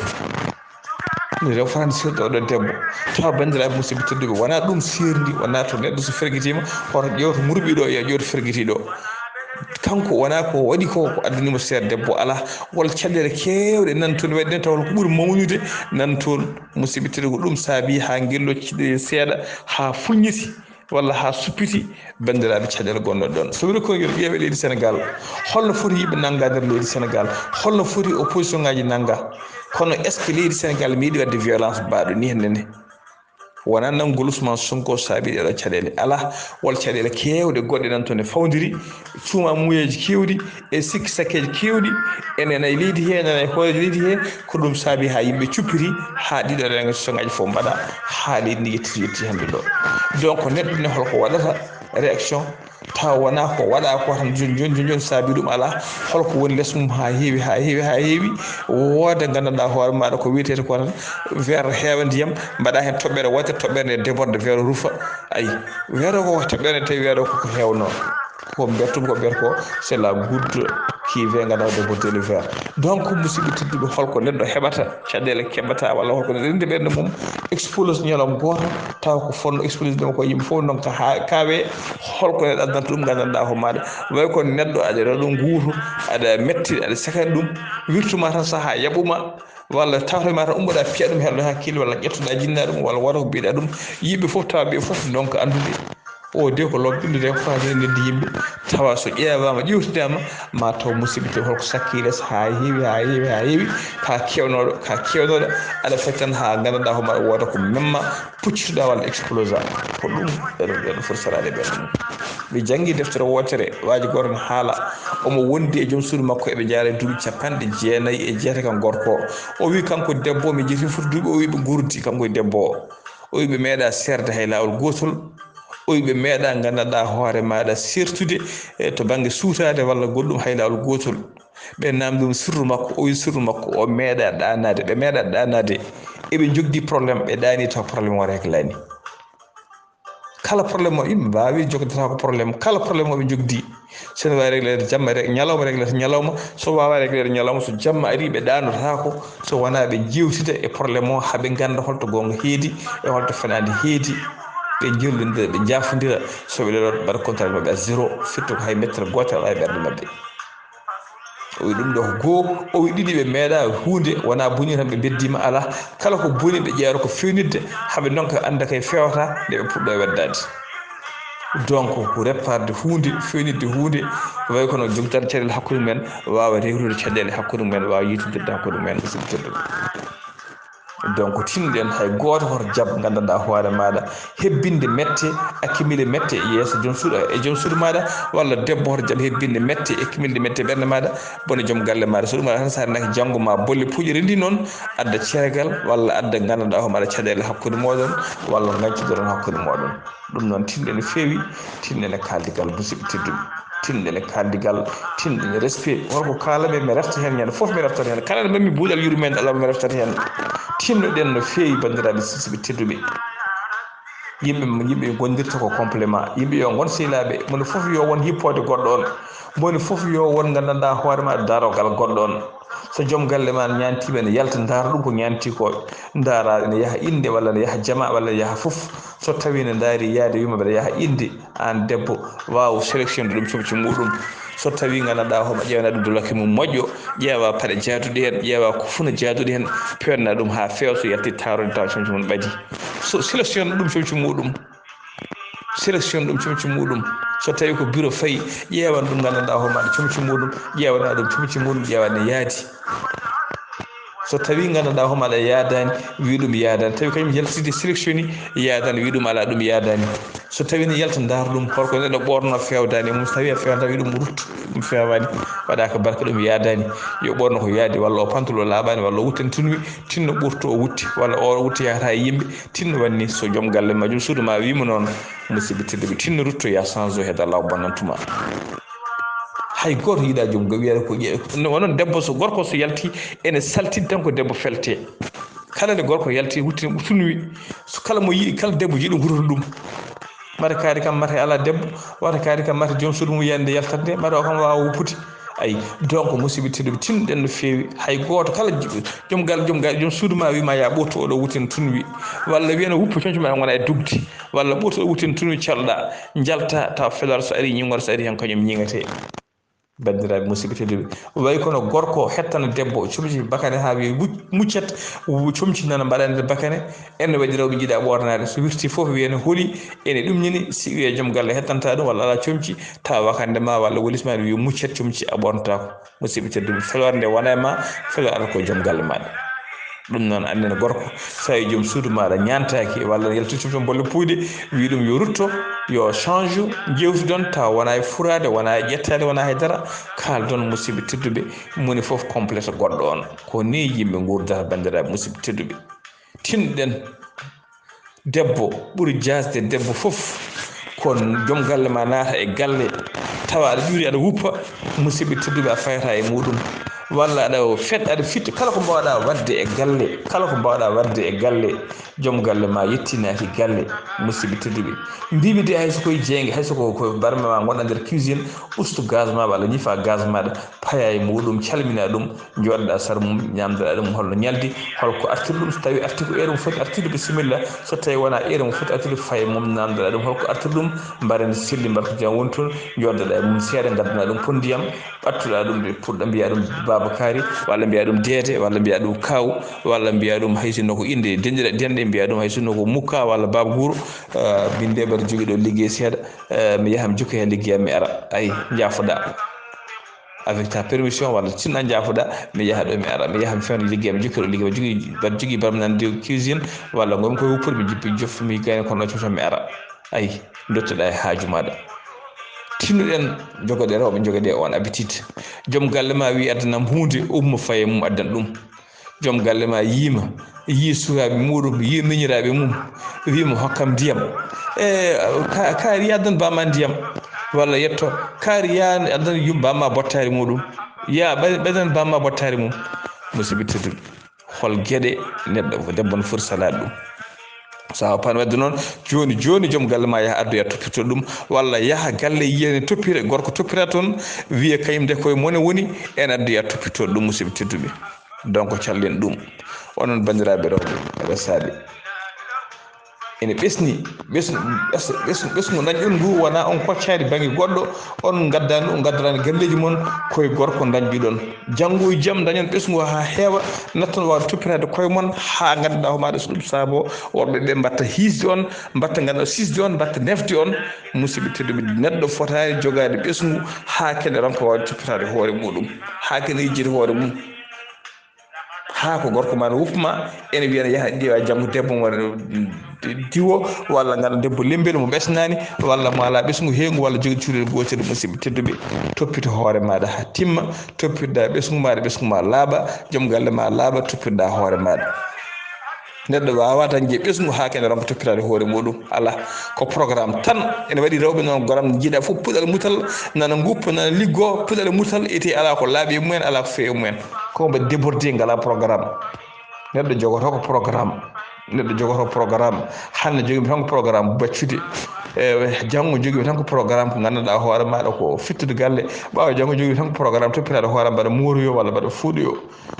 Ɗum ɗo fotani seertude oɗo debbo. Tawa banndiraaɓe musidɓe tedduɓe, wona ɗum seerndi, wona to neɗɗo so fergitima, hoto ƴeewto murɓiɗo, yo ƴeewto fergitiɗo. Kanko wona ko waɗi ko, ko addanimo seer debbo, alaa. Walla caɗeele keewɗe nan toon, waɗi ɗen tawa ko ɓuri mawnude nan toon. Musidɓe tedduɓe, ko ɗum saabi haa ngillo ciɗe seeɗa, haa fuññiti, walla haa suppiti, banndiraaɓe, caɗeele gonɗo ɗon. So woni ko yo ƴeewe leydi Sénégal, holno foti yimɓe nannga nder leydi Sénégal? Holno foti opposition ngaji nannga? Kono est-ce que leydi Sénégal meeɗi waɗde violence baaɗo ni hannde ne? Wonaa nanngol Ousmane Sonko saabi ɗeeɗoo caɗeele, alaa, walla caɗeele keewɗe goɗɗe nan toon e fawndiri, cuuma muuyeeji keewɗi e sikki sakkeeji keewɗi, ene e leydi hee, ene e hooreejo leydi hee, ko ɗum saabi haa yimɓe cuppiti, haa ɗiɗo reenga sosongaaji fof mbaɗa, haa leydi ndi yettiti, yettiti hannde ɗo. Donc, neɗɗo ne holko waɗata réaction, tawa wonaa ko waɗa ko tan joni, joni, joni, joni saabi ɗum alaa, holko woni les mum haa heewi, haa heewi, haa heewi, wooda nganndanɗaa hoore maaɗa ko wiyetee ko tan verre heewa ndiyam, mbaɗa heen toɓɓere wootere, toɓɓere nde déborde, verre rufa. Ayi, verre ko toɓɓere nde tawi verre ko ko heewnoo. Ko mbiyata ɗum, ko mbiyata ko, c'est la goutte qui fait nganndanɗaa déborde le verre. Donc, musidɓe tedduɓe, holko neɗɗo heɓata, caɗeele keɓata, walla holko neɗɗo rende ɓernde mum, explose ñalawma gooto, tawa ko fonno explose ɗum ko yimɓe fof ndonka haa kaawe, holko neɗɗo addanta ɗum, nganndanɗaa hoore maaɗa. Way ko neɗɗo aɗa rewa ɗum nguuto, aɗa metti, aɗa sakani ɗum, wirtuma tan sahaa yaɓuma, walla tawtoyma tan ummoɗa piya ɗum hello hakkille, walla ƴettoɗa jinna ɗum, walla waɗa ko mbiɗa ɗum, yimɓe fof tawa ɓe fof ndonka anndude. O de ko lomɗinde de ko faati e ndenndi yimɓe, tawa so ƴeewaama, ƴeewtidaama, ma taw musidɓe tedduɓe holko sakkii les haa heewi, haa heewi, haa heewi, ka keewnooɗo, ka keewnooɗo, aɗa feccan haa nganndanɗaa hoore maaɗa wooda ko memma, puccituɗaa walla explosa. Ko ɗum ɓeɗo, ɓeɗo foti saraade ɓeɗo mum. Mi janngi deftere wootere, waaji gooto ne haala, omo wondi e joom suudu makko, eɓe njaara e duuɓi capanɗe jeenayi e jeetati kan gorko. O wi kanko debbo, mi jetti foti duuɓi, o wi ɓe nguurdi kanko e debbo o. O wi ɓe meeɗa seerde hay laawol gootol. O wi ɓe meeɗa nganndanɗaa hoore maaɗa sertude, e to bannge suutaade walla goɗɗum hay laawol gootol. Ɓe naamni ɗum sirru makko, o wi sirru makko, o meeɗa ɗaanaade, ɓe meeɗa ɗaanaade. Eɓe njogdi problème, ɓe ɗaani taw problème o réglani. Kala problème o, yimɓe mbaawi jogdata ko problème, kala problème o ɓe njogdi. So ene waawi régler jamma, reg-, ñalawma régler ñalawma, so waawaa régler ñalawma, so jamma ari ɓe ɗaanotaako, so wonaa ɓe njeewtida e problème o, haa ɓe ngannda holto goonga heedi e holto fenaande heedi. Ɓe njellondira, ɓe njaafondira, so ɓe leloo mbaɗa contrat maɓɓe à zéro, firti ko hay mettere gootere alaa e ɓerɗe maɓɓe. O wi ɗum ɗo ko goo, o wi ɗiɗi ɓe meeɗa huunde, wonaa boni tan ɓe mbeddiima alaa, kala ko boni ɓe ƴeewata ko feewnitde, haa ɓe ndonka annda kay feewata nde ɓe puɗɗo weddaade. Donc, ko repparde huunde, feewnitde huunde, way kono jogtan caɗeele hakkunde mumen, waawa rewrude caɗeele hakkunde mumen, waawa yiytondirde hakkunde mumen, musidɓe tedduɓe. Donc, tinnoɗen hay gooto hoto jab nganndanɗaa hoore maaɗa hebbinde mette, accumuler mette yeeso joom suudu, e joom suudu maaɗa, walla debbo hoto jab hebbinde mette, accumuler mette ɓernde maaɗa, bone joom galle maaɗa. So ɗum waɗa tan, so a renaki janngo ma bolle puƴere ndi noon, adda ceergal, walla adda nganndanɗaa hoore maaɗa caɗeele hakkunde mooɗon, walla ngañcudoɗon hakkunde mooɗon. Ɗum noon, tinɗen no feewi, tinɗen e kaaldigal, musidɓe tedduɓe. Tinɗen e kaaldigal, tinɗen e respect. Holko kaalanmi, mi refta heen ñande fof, mi reftat heen. Kala nde mbaɗmi buuɗal yurmeende, alaa mo mi reftat heen. Tinnoɗen no feewi, banndiraaɓe sisɓe tedduɓe. Yimɓe, yimɓe ngondirta ko complément. Yimɓe yo ngon sehilaaɓe. Moni fof yo won hippoode goɗɗo on. Moni fof yo won nganndanɗaa hoore ma darogal goɗɗo on. So joom galle ma ñaantiima, ene yalta ndaara ɗum ko ñaanti ko. Ndaara ene yaha innde, walla ene yaha jama, walla ene yaha fof. So tawii ne ndaari yaade, wiima mbeɗa yaha innde, aan debbo, waaw sélectionde ɗum comci muuɗum. So tawii nganndanɗaa hooma ƴeewna ɗum dolaki mum moƴƴo, ƴeewa paɗe jaaduɗe heen, ƴeewa kufuna jaaduɗe heen, peewna ɗum haa feewa, so yalti taarode tawa comci mum ɓadii. So sélectionne ɗum comci muuɗum. Sélection ɗum comci muuɗum. So tawii ko bureau fayi, ƴeewan ɗum nganndanɗaa hoore maaɗa comci muuɗum, ƴeewana ɗum comci muuɗum, ƴeewa ne yaadi. So tawii nganndanɗaa hoore maaɗa yaadaani, wii ɗum yaadaani. Tawi kañum yaltidi sélectionné yaadaani, wii ɗum alaa, ɗum yaadaani. So tawii ne yalta ndaar ɗum, holko neɗɗo ɓoorno feewdaani e mum, so tawii a feewdaani, wii ɗum ruttu, ɗum feewaani, waɗaaka barke, ɗum yaadaani. Yo ɓoorno ko yaadi, walla o pantalon laaɓaani, walla o wutten tunwi, tinno ɓurto o wutti, walla o wutti yahata e yimɓe, tinno wanni so joom galle ma, joom suudu ma wiima noon, musidɓe tedduɓe, tinno rutto ya change o heeda law bonnantuma. Hay gooto yiɗa joom ga wiyata ko ƴe-, no, onon debbo so gorko so yalti ene saltidi tan ko debbo felte. Kala nde gorko yalti wuttini tunwi, so kala mo yiɗi, kala debbo yiɗi gurata ɗum. Mata kaari kam mata ala debbo, wata kaari kam mata joom suudu mum yande yaltande, mata o kam waawa woppude. Ayi, donc, musidɓe tedduɓe, tinɗen no feewi. Hay gooto kala j-, joom gal, joom gal, joom suudu ma wiima ya ɓurto oɗo wutin tunwi. Walla wiyana wuppu comci ma wona e dugde. Walla ɓurto oɗo wutin tunwi calɗa, jalta, taw felar so ari ñingor so ari hen kañum ñingate. Banndiraaɓe musidɓe tedduɓe, way kono gorko hettana debbo comci bakane haa wiya wuc-, muccet, wu-, comci nana mbaɗa nder bakane, ene waɗi rewɓe njiɗa ɓoornaade. So wirti fof wiya ne holi, ene ɗum ñini, si wiya joom galle hettanta ɗum walla ala comci, tawa wakande ma walla wolis ma ne wiya muccet comci a ɓornataako. Musidɓe tedduɓe, feloore nde wona e ma, feloore arata ko joom galle maaɗa. Ɗum noon, anndina gorko, so tawi joom suudu maaɗa ñaantaaki, walla yaltitiima toon bolle puuyɗe, wii ɗum yo rutto, yo change, njeewtidon, tawa wonaa e furaade, wonaa e ƴettaade, wonaa hay dara, kaaldon, musidɓe tedduɓe, moni fof complète goɗɗo on. Ko nii yimɓe nguurdata, banndiraaɓe musidɓe tedduɓe. Tinɗen, debbo ɓuri jaasde debbo fof, ko joom galle ma naata e galle, tawa aɗa ƴuuri, aɗa wuppa, musidɓe tedduɓe, a fayata e muɗum, walla aɗa fet, aɗa fitta, kala ko mbawɗa wadde e galle, kala ko mbawɗa wadde e galle, joom galle ma yettinaaki galle, musidɓe tedduɓe. Mbiimi de, hay so koye jeynge, hay so ko, ko barme ma ngonɗa nder cuisine, ustu gaz ma walla ñifa gaz maɗa, paya e muɗum, calmina ɗum, jooɗoɗa sara mum, ñamdoɗa ɗum holno ñaldi, holko artiri ɗum, so tawi arti ko heure mo foti artude, bisimilla, so tawi wona heure mo foti artude, faye mum, namdoɗa ɗum holko artiri ɗum, mbaren selli, mbarko jam woni toon, jooɗoɗa e mum seeɗa, ngaddana ɗum pot ndiyam, ɓattuɗa ɗum, ɓe puɗɗa mbiya ɗum Baaba Kaari, walla mbiya ɗum Deede, walla mbiya ɗum Kaaw, walla mbiya ɗum hay sinno ko innde denɗe, denɗe mbiya ɗum hay sinno ko Mukka walla Baaba Guuro, ah, min de mbaɗa jogii ɗo liggey seeɗa, eh, mi yaha mi jokka heen liggey am mi ara. Ayi, njaafoɗa. Avec ta permission, walla tinna njaafoɗa, mi yaha ɗo mi ara. Mi yaha mi fewna liggey am, mi jokka ɗo liggey am. Jogii, mbaɗa jogii barmi nan de cuisine, walla ngonmi koye wuppude, mi jippi jof, mi gayna kono coco mi ara. Ayi, dottoɗa e haaju maɗa. Tinnuɗen, jogoɗe rewɓe, jogoɗe on habitude. Joom galle ma wi addanam huunde, ummo faye mum addan ɗum. Joom galle ma yiima, yii sukaaɓe muɗum, yii miñiraaɓe mum, wii mo hokkam ndiyam. E, ka-, kaari ya addan bama ndiyam, walla yetto, kaari ya addan yum bama bottaari muɗum, ya ɓe-, ɓeydan bama bottaari mum. Musidɓe tedduɓe, hol geɗe neɗɗo, debbo no foti salaade ɗum? So a woppaani waɗde noon, jooni jooni, joom galle ma yaha addoya toppito ɗum, walla yaha galle yiya ne toppira, gorko toppira toon, wiya kañum de koye mone woni, en addoya toppito ɗum, musidɓe tedduɓe. Donc, callen ɗum. Onon banndiraaɓe rewɓe e ɓesaaɓe, ene ɓesni, ɓesnu, ɓes-, ɓes-, ɓesngu dañɗon ngu wonaa on koccaani bannge goɗɗo, on ngaddaani, on ngaddoraani galleeji mon, koye gorko dañɗon. Janngo e jam dañon ɓesngu haa heewa, natton waawde toppitaade koye mon, haa ngannduɗaa hoore maaɗa so ɗum saaboo, worɓe ɓe mbaɗta hiisde on, mbaɗta ngannduɗaa sisde on, mbaɗta nefde on. Musidɓe tedduɓe, neɗɗo fotaani jogaade ɓesngu haa kene ronka waawde toppitaade hoore muɗum, haa kene yejjita hoore mum. Haa ko gorko ma no wuppa ma, ene wiya ne yaha ƴeewa janngo debbo mo diwo, walla ngara debbo lembel mo ɓesnaani, walla mo alaa ɓesngu heengu, walla jogii cukalel gootel, musidɓe tedduɓe. Toppito hoore maaɗa haa timma, toppitoɗaa ɓesngu maaɗa, ɓesngu ma laaɓa, joom galle ma laaɓa, toppitoɗaa hoore maaɗa. Neɗɗo waawaa dañde ɓesngu haa kene ronka toppitaade hoore muɗum. Alaa, ko programme tan. Ene waɗi rewɓe noon, goram jiiɗa fof puɗal mutal, nana nguppa, nana liggo, puɗal mutal, ete alaa ko laaɓi e mumen, alaa ko feewi e mumen. Ko mbaɗi débordé, ngalaa programme. Neɗɗo jogoto ko programme. Neɗɗo jogoto programme. Hannde jogii mi tan ko programme baccude. E, janngo jogii mi tan ko programme ko ngannduɗaa hoore maaɗa ko fittude galle. Ɓaawo janngo jogii mi tan ko programme toppitaade hoore mbaɗa mooroyo walla mbaɗa fuuɗoyo.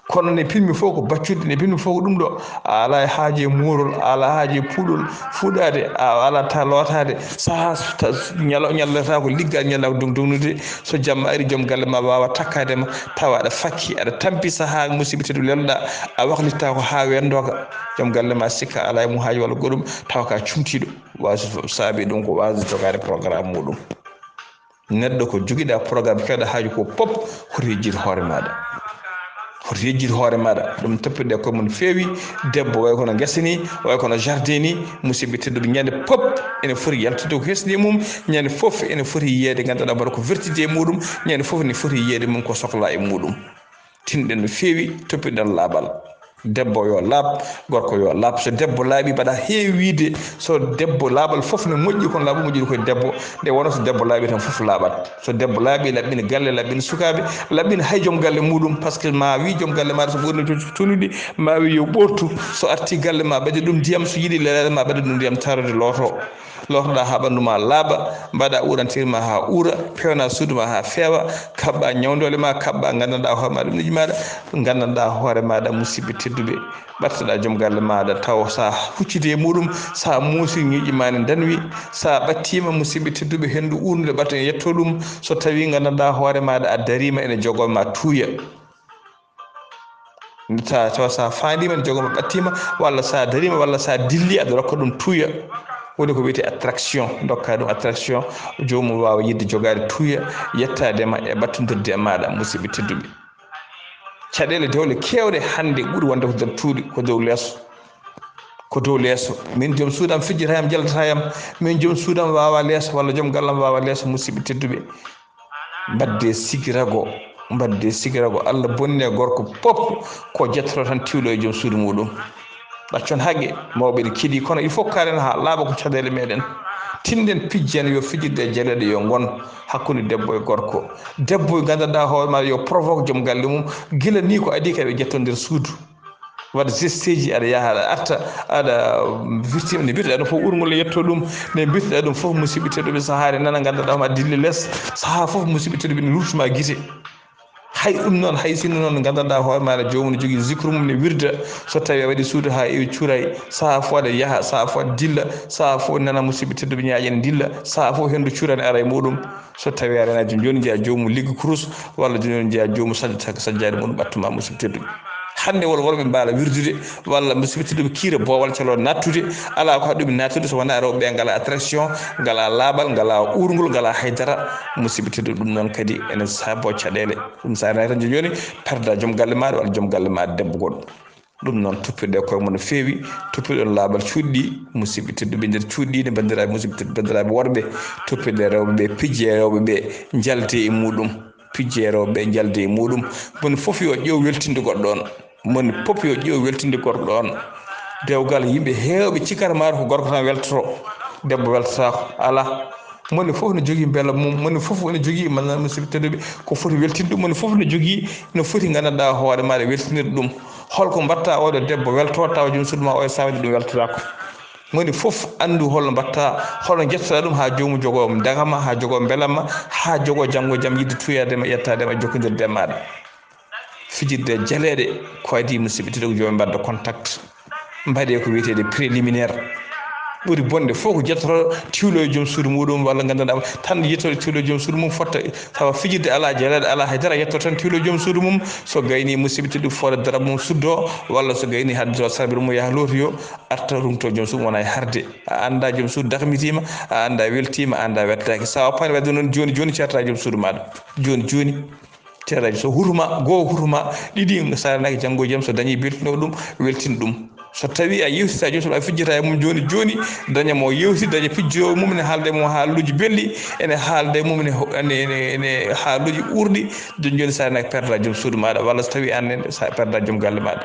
Kono ne pinmi fof ko baccude, ne pinmi fof ko ɗum ɗo. A alaa e haaju e moorol, a alaa haaju e puɗol fuɗaade, a alaa ta lootaade. Sahaa so ta-, ñalo-, ñallata ko liggaade, ñallata ko dog-, dognude. So jamma ari, joom galle ma waawa takkaade ma, tawa aɗa fakki, aɗa tampi sahaa musiba teddu lelɗa, a waklita ko haa wendooka. Joom galle ma sikka alaa e mum haaju walla goɗɗum, tawa ka cumtiiɗo. Waawi so saabi ɗum ko waasde jogaade programme muɗum. Neɗɗo ko jogiɗa programme, kewɗa haaju ko pop, hoto yejjit hoore maɗa. Hoto yejjit hoore maɗa. Ɗum toppitɗe koye mum feewi. Debbo way kono ngesa ni, way kono jardin ni, musidɓe tedduɓe, ñande pop ene foti yaltude ko hesni e mum, ñande fof ene foti yiyeede ganduɗa mbaɗa ko vertide e muɗum, ñande fof ene foti yiyeede mum ko sokla e muɗum. Tinɗen no feewi, toppitɗen laaɓal. Debbo yo laaɓ, gorko yo laaɓ. So debbo laaɓi, mbaɗa heewiide. So debbo, laaɓal fof ne moƴƴi, kono laaɓal moƴƴude koye debbo. Nde wonno so debbo laaɓi tan, fof laaɓat. So debbo laaɓi, laɓɓini galle, laɓɓini sukaaɓe, laɓɓini hay joom galle muɗum. Par ce que ma wi joom galle maɗa so ɓorni to-, tonuɗi, ma wi yo ɓortu. So arti galle ma, ɓeyda ɗum ndiyam, so yiɗi lelaade ma, ɓeyda ɗum ndiyam, tarode looto. Lortoɗa haa ɓanndu ma laaɓa, mbaɗa uurantiri ma haa uura, pewna suudu ma haa feewa, kaɓɓa ñawdoole ma, kaɓɓa nganndanɗa hoore ma ɗum liƴƴi maɗa, nganndanɗa hoore maɗa, musidɓe tedduɓe. Ɓattoɗa joom galle maɗa, taw sa hucciti e muɗum, sa muusi ñiiƴi ma ne danwi, sa ɓattima, musidɓe tedduɓe, henndu uurnude ɓatten yetto ɗum. So tawi nganndanɗa hoore maɗa a darima, ene jogo ma tuuya. Nde ta-, tawa sa faandima, ne jogo ma ɓattima, walla sa darima, walla sa dilli, aɗa rokka ɗum tuuya. Woni ko wiyete attraction, dokka ɗum attraction, joomum waawa yiɗde jogaade tuuya, yettaade ma e ɓattondirde e maɗa, musidɓe tedduɓe. Caɗeele dewle keewɗe hannde ɓuri wonde ko nder cuuɗi, ko dow leeso. Ko dow leeso. Min joom suudu am fijjata yam, jaltata yam. Min joom suudu am waawa leeso, walla joom galle am waawa leeso, musidɓe tedduɓe. Mbaɗde sikirago, mbaɗde sikirago. Allah bonni e gorko pop ko jettoro tan tiwlo e joom suudu muɗum. Ɗaccon haqqe, mawɓe ne keɗi, kono il faut kalen haa laaɓa ko caɗeele meɗen. Tinɗen pijjen yo fijirde e jaleeɗe yo ngon hakkunde debbo e gorko. Debbo gandanɗa hoore ma yo provoque joom galle mum, gila ni ko adi kadi ɓe jetto nder suudu. Waɗa gesteji, aɗa yaha, aɗa arta, aɗa virtima, nde mbirtoɗa ɗum fof urngol e yetto ɗum, nde mbirtoɗa ɗum fof musidɓe tedduɓe, sahaare nana gandanɗa ma dille less, saha fof musidɓe tedduɓe ne lurtuma gite. Hay ɗum noon, hay sinno noon gandanɗa hoore ma aɗa joomum ne jogii zikru mum ne wirda, so tawi a waɗi suudu ha ewi cuuray, saha fof aɗa yaha, saha fof aɗa dilla, saha fof nana musidɓe tedduɓe ñaaƴe ne dilla, saha fof hendu cuura ne ara e muɗum. So tawi a renaki jooni njeya joomum liggo kurus, walla jooni njeya joomum sajja-, sajjaade muɗum ɓattuma musidɓe tedduɓe. Hannde won worɓe mbaala wirdude, walla musidɓe tedduɓe kiira boowal calo nattude, alaa ko haɗumi nattude so wonaa rewɓe ɓe ngalaa attraction, ngalaa laaɓal, ngalaa uurngol, ngalaa haydara. Musidɓe tedduɓe ɗum noon kadi ene saabo caɗeele. Ɗum so a renaki tan jooni jooni perda joom galle maaɗa walla joom galle maaɗa debbo goɗɗo. Ɗum noon, toppirɗe koye mon no feewi, toppirɗon laaɓal cuuɗi ɗi, musidɓe tedduɓe nder cuuɗi ɗi, ne banndiraaɓe, musidɓe tedduɓe, banndiraaɓe worɓe, toppirɗe rewɓe ɓe, pijje rewɓe ɓe, njalte e muɗum, pijje rewɓe ɓe, njalte e muɗum. Moni fof yo ƴeew weltinde goɗɗo on, moni fof yo ƴeew weltinde goɗɗo on. Dewgal yimɓe heewɓe cikata maaro ko gorko tan weltoto, debbo weltotaako, alaa. Moni fof no jogii mbela mum, moni fof no jogii, man, musidɓe tedduɓe, ko foti weltinde ɗum, moni fof no jogii no foti nganndanɗaa hoore maaɗa weltinirde ɗum. Holko mbaɗta oɗo debbo welto tawa joom suudu ma o e sawde ɗum weltotaako? Moni fof anndu holno mbaɗta, holno njettoɗa ɗum haa joomum jogo dagama, haa jogo mbelama, haa jogo janngo jam yiɗde tuyaade ma, yettaade ma, jokkondirde e maaɗa. Fijirde jaleeɗe ko adii musidɓe tedduɓe ko joom mbadda contact. Mbaɗe ko wiyeteede préliminaire. Ɓuri bonde fof ko jettoto tiwlo e joom suudu muɗum walla nganndanɗaa tan yettoto tiwlo e joom suudu mum fotta. Tawa fijirde alaa jaleeɗe, alaa hay dara, yettoto tan tiwlo e joom suudu mum. So gayni musidɓe tedduɓe fooɗa dara mum suddo, walla so gayni haddito sarbere mum yaha lootoyo, arta rumto joom suudu wona e harde. A annda joom suudu dakmitima, a annda weltima, a annda wettaki. Sa woppani wadde noon jooni jooni certa joom suudu maɗa. Jooni jooni. Teeraji so hutuma, goo hutuma, ɗiɗi saranaki janngo e jam so dañi beltino ɗum, weltin ɗum. So tawi a yewtita joom suudu a fijjata e mum jooni jooni, daña mo yewti, daña pijjo mum ene haalda e mum haaluuji belɗi, ene haalda e mum ene ho-, ene, ene, ene haaluuji uurɗi, jooni jooni saranaki perda joom suudu maɗa, walla so tawi an ne sa perda joom galle maɗa.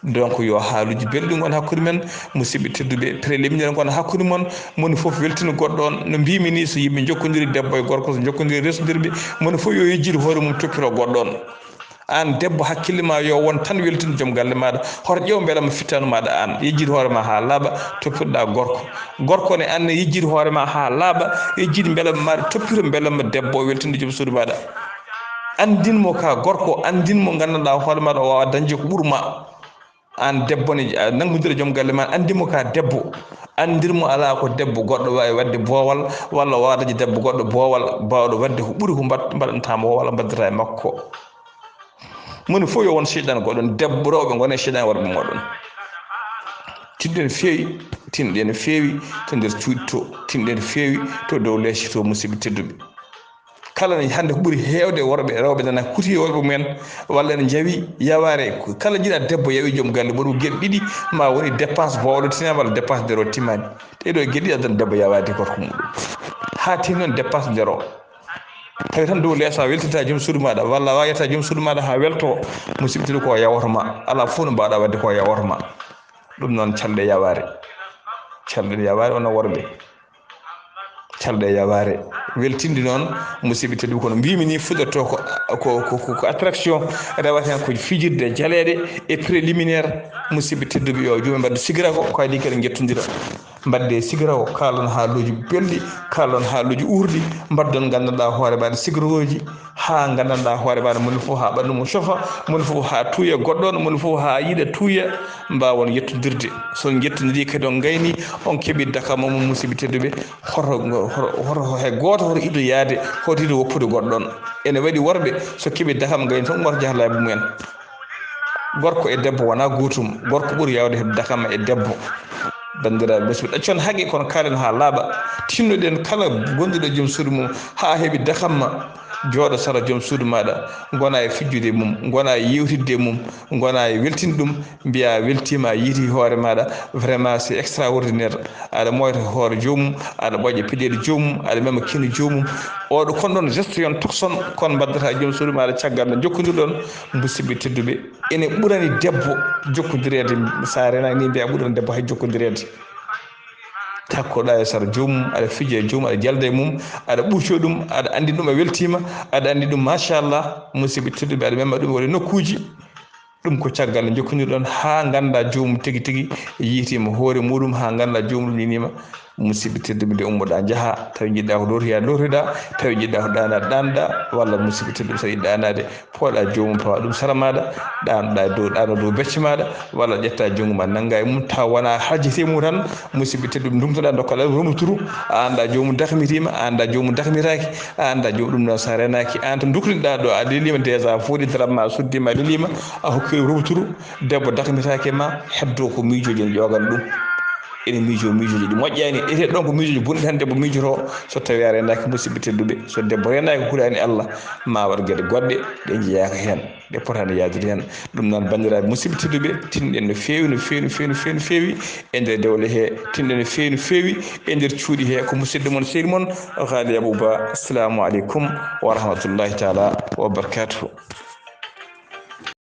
Donc yo haaluuji belɗi ngon hakkunde men, musidɓe tedduɓe, préliminaire ngon hakkunde mon, moni fof weltina goɗɗo on. No mbimi ni, so yimɓe jokkodiri, debbo e gorko so jokkodiri, resondirɓe, moni fof yo yejjit hoore mum toppito goɗɗo on. An debbo, hakkille ma yo won tan weltinde joom galle maɗa. Hoto ƴeew mbelama fittanu maɗa an. Yejjit hoore ma ha laaɓa, toppitoɗa gorko. Gorko ne an ne yejjit hoore ma ha laaɓa, yejjit mbelama maɗa, toppito mbelama debbo, weltinde joom suudu maɗa. Anndin mo ka gorko, anndin mo nganndanɗaa hoore maɗa o wawa dañde ko ɓuri ma. An debbo ne, a nanngondira joom galle ma, anndi mo ka debbo. Anndir mo alaa ko debbo goɗɗo waawi waɗde boowal, walla o wawa dañde debbo goɗɗo boowal, baawɗo waɗde ko ɓuri ko mbaɗ-, mbaɗantaa mo, walla mbaɗdata e makko. Moni fof yo won seyɗan goɗɗon, debbo, rewɓe ngone seyɗan worɓe moɗon. Tinɗen feewi, tinɗen feewi to nder cuuɗi to, tinɗen feewi to dow leece to, musidɓe tedduɓe. Kala ne hannde ko ɓuri heewde worɓe, rewɓe nana kuti e worɓe mumen, walla ene njawi yawaare. Kala jiɗa debbo yawi joom galle, ɓuri geɗe ɗiɗi, ma woni dépense bowɗo tinani, walla dépense dero timmani. Ɗee ɗo geɗe ɗiɗi addana debbo yawaade gorko muɗum. Haa tini noon dépense dero. Tawi tan dow leeso a weltinta joom suudu maɗa, walla a wawa yetta joom suudu maɗa haa welto, musidɓe tedduɓe ko yawoto ma. Alaa fof no mbawɗa waɗde ko yawoto ma. Ɗum noon calɗe yawaare. Calɗe yawaare onon worɓe. Calɗe yawaare. Weltinde noon, musidɓe tedduɓe, kono mbimi ni fuɗɗoto ko, ko, ko, ko, ko attraction, rewata hen ko fijirde jaleeɗe e préliminaire. Musidɓe tedduɓe, yo joomi mbaɗdu sigira ko, ko adi kadi njettondira. Mbaɗde sigira ko, kalon haaluuji belɗi, kalon haaluuji uurɗi, mbaɗdon nganndanɗaa hoore mbaɗa sigirooji, haa nganndanɗaa hoore mbaɗa moni fof haa ɓanndu mum cofa, moni fof haa tuuya goɗɗo on, moni fof haa yiɗa tuuya, mbawon yettondirde. So on njettondiri kadi on ngayni, on keɓi dakama mum, musidɓe tedduɓe, hoto, hoto, hoto he gooto hoto ido yaade, hoto ido woppude goɗɗo on. Ene waɗi worɓe so keɓi dakam ngayni tan ummata jaha laabi mumen. Gorko e debbo wona gootum, gorko ɓuri yawde heɓde dakam e debbo. Banndiraaɓe musidɓe, ɗaccon haqqe kono kaalen haa laaɓa. Tinnoɗen kala gonɗuɗo joom suudu mum haa heɓi dakam ma. jooɗo sara joom suudu maaɗa, ngona e fijjude e mum, ngona e yewtidde e mum, ngona e weltin ɗum, mbiya a weltima, a yiiti hoore maaɗa. Vraiment, c'est extraordinaire. Aɗa moyta hoore joomum, aɗa ɓoƴa peɗeli joomum, aɗa mema kinu joomum. Oɗo kon ɗon geste yon tokson kon mbaddata joom suudu maaɗa caggal no jokkondirɗon. Musidɓe tedduɓe, ene ɓurani debbo jokkondireede. Sa renani ni mbiya ɓurani debbo hay jokkondireede. Takkoɗa e sara joomum, aɗa fija e joomum, aɗa jalda e mum, aɗa ɓuuco ɗum, aɗa andi ɗum a weltima, aɗa andi ɗum machallah. Musidɓe tedduɓe, aɗa mema ɗum waɗi nokkuji. Ɗum ko caggal nde jokkondirɗon haa ngannda joomum tigi tigi yiitima hoore muɗum, haa ngannda joomum yinima. Musidɓe tedduɓe, nde ummoɗa njaha, tawi jiɗɗa ko lortoya lortoɗa, tawi jiɗɗa ko ɗana ɗanɗa. Walla musidɓe tedduɓe, so yiɗɗa ɗanade, pooɗa joomum, pawa ɗum sara maɗa, ɗanoɗa dow, ɗano dow becce maɗa, walla ƴetta junngo ma nannga e mum, taw wona hajjete mum tan. Musidɓe tedduɓe, ndumtoɗa dokkaɗa ɗum romo turu, a annda joomum dakmitima, a annda joomum dakmitaki, a annda joomum ɗum noon sa renaki, an to dukriɗa ɗo a lelima déjà, fooɗi daram ma suddima, a lelima, a hokki ɗum romo turu. Debbo dakmitaki ma, heddo ko miijoji ne ƴogan ɗum. Ene miijo miijoji ɗi moƴƴani, ete ɗon ko miijoji bonɗi tan debbo miijoto. So tawi a renaki, musidɓe tedduɓe, so debbo renaki ko hulani Allah, ma waɗ geɗe goɗɗe ɗe jeeyaka hen, ɗe potani yaadude hen. Ɗum noon, banndiraaɓe musidɓe tedduɓe, tinɗen no feewi, no feewi, no feewi, no feewi, no feewi e nder dewle he, tinɗen no feewi, no feewi e nder cuuɗi he. Ko musidɗo mon, sehil mon, Ghali Abou Ba. Assalamu aleykum wa rahmatullahi taala wa barakatuhu.